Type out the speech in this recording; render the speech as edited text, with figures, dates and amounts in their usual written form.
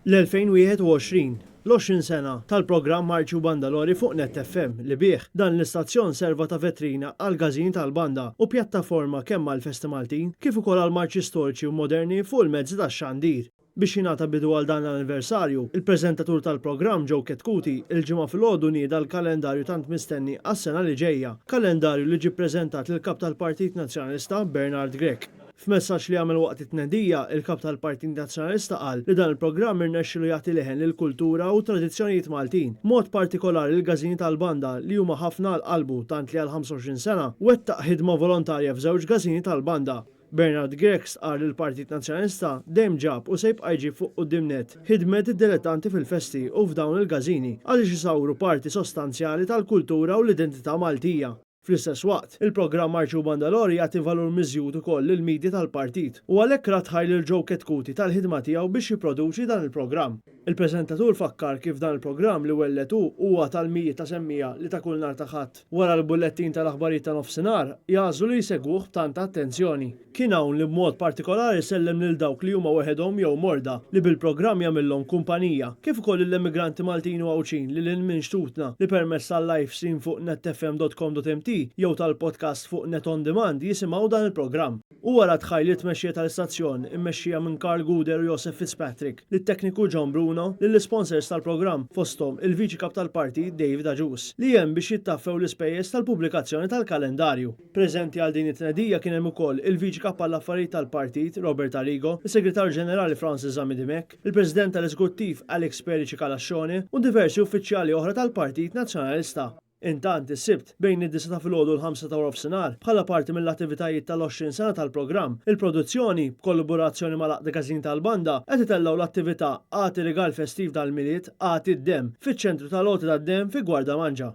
L-2021, l-20 sena tal-programm Marċi u Bandalori fuq Net FM li bih dan l-istazzjon serva ta' vetrina għall-każin tal-banda u pjattaforma kemm għall-festi Maltin kif ukoll għall-marċi storiċi u moderni fuq il-mezzi tax-xandir. Biex jingħata bidu għal dan l-anniversarju, il-preżentatur tal-programm Joe Chetcuti il-Ġimgħa filgħodu nieda l-kalendarju tant mistenni għas-sena li ġejja, kalendarju li ġie ppreżentat lill-Kap tal-Partit Nazzjonalista Bernard Grech. F'messaġġ li għamel waqt it-tnedija, il-Kap tal-Partit Nazzjonalista qal li dan il-programm irnexxielu jagħti leħen lill-kultura u t-tradizzjonijiet Maltin, b'mod partikolari l-każini tal-banda li huma ħafna għal qalbu tant li għal 25 sena wettaq ħidma volontarja f'żewġ każini tal-banda. Bernard Grech stqarr li l-Partit Nazzjonalista dejjem ġab u se jibqa' jġib fuq quddiem nett ħidmet id-dilettanti fil-festi u f'dawn il-każini għaliex isawru parti sostanzjali tal-kultura u l-identità Maltija. Fl-istess waqt, il-programm Arċi u Bandalori jagħti valur miżjud ukoll lill-media tal-partit u għalhekk radd ħajr lil Joe Chetcuti tal-ħidma tiegħu biex jipproduċi dan il-programm. Il-preżentatur fakkar kif dan il-programm li welled hu huwa tal-mijiet ta' semmiegħa li ta' kull nhar ta' Ħadd, wara l-bullettin tal-aħbarijiet ta' nofsinhar, jagħżlu li jsegwuh b'tant attenzjoni. Kien hawn li b'mod partikolari sellem lil dawk li huma weħedhom jew morda, li bil-programm jagħmillhom kumpanija, kif ukoll lill-emigranti Maltin u Għawdxin lil hinn minn xtutna li permezz tal-live stream fuq netfm.com.mt jew tal-podcast fuq Net On Demand jisimgħu dan il-programm. Huwa radd ħajr lit-tmexxija tal-istazzjon, immexxija minn Karl Gouder u Josef Fitzpatrick, lit-tekniku John Bruno, lill-isponsors tal-programm, fosthom il-Viċi Kap tal-Partit David Agius, li għen biex jittaffew l-ispejjeż tal-pubblikazzjoni tal-kalendarju. Preżenti għal din it-tnedija kien hemm ukoll il-Viċi Kap għall-Affarijiet tal-Partit, Robert Arrigo, is-Segretarju Ġenerali Francis Zammit Dimech, il-President tal-Eżekuttiv Alex Perici Calascione u diversi uffiċjali oħra tal-Partit Nazzjonalista. Intant, is-Sibt, bejn id-disgħa ta' filgħodu u l-ħamsa ta' waranofsinhar, bħala parti mill-attivitajiet tal-20 sena tal-programm, il-produzzjoni, b'kollaborazzjoni mal-Għaqda Każin tal-Banda, qed itellgħu l-attività Agħti Rigal Festiv dal-Milied, Agħti d-Demm, fiċ-Ċentru tal-Għoti tad-Demm fi Gwardamanġa.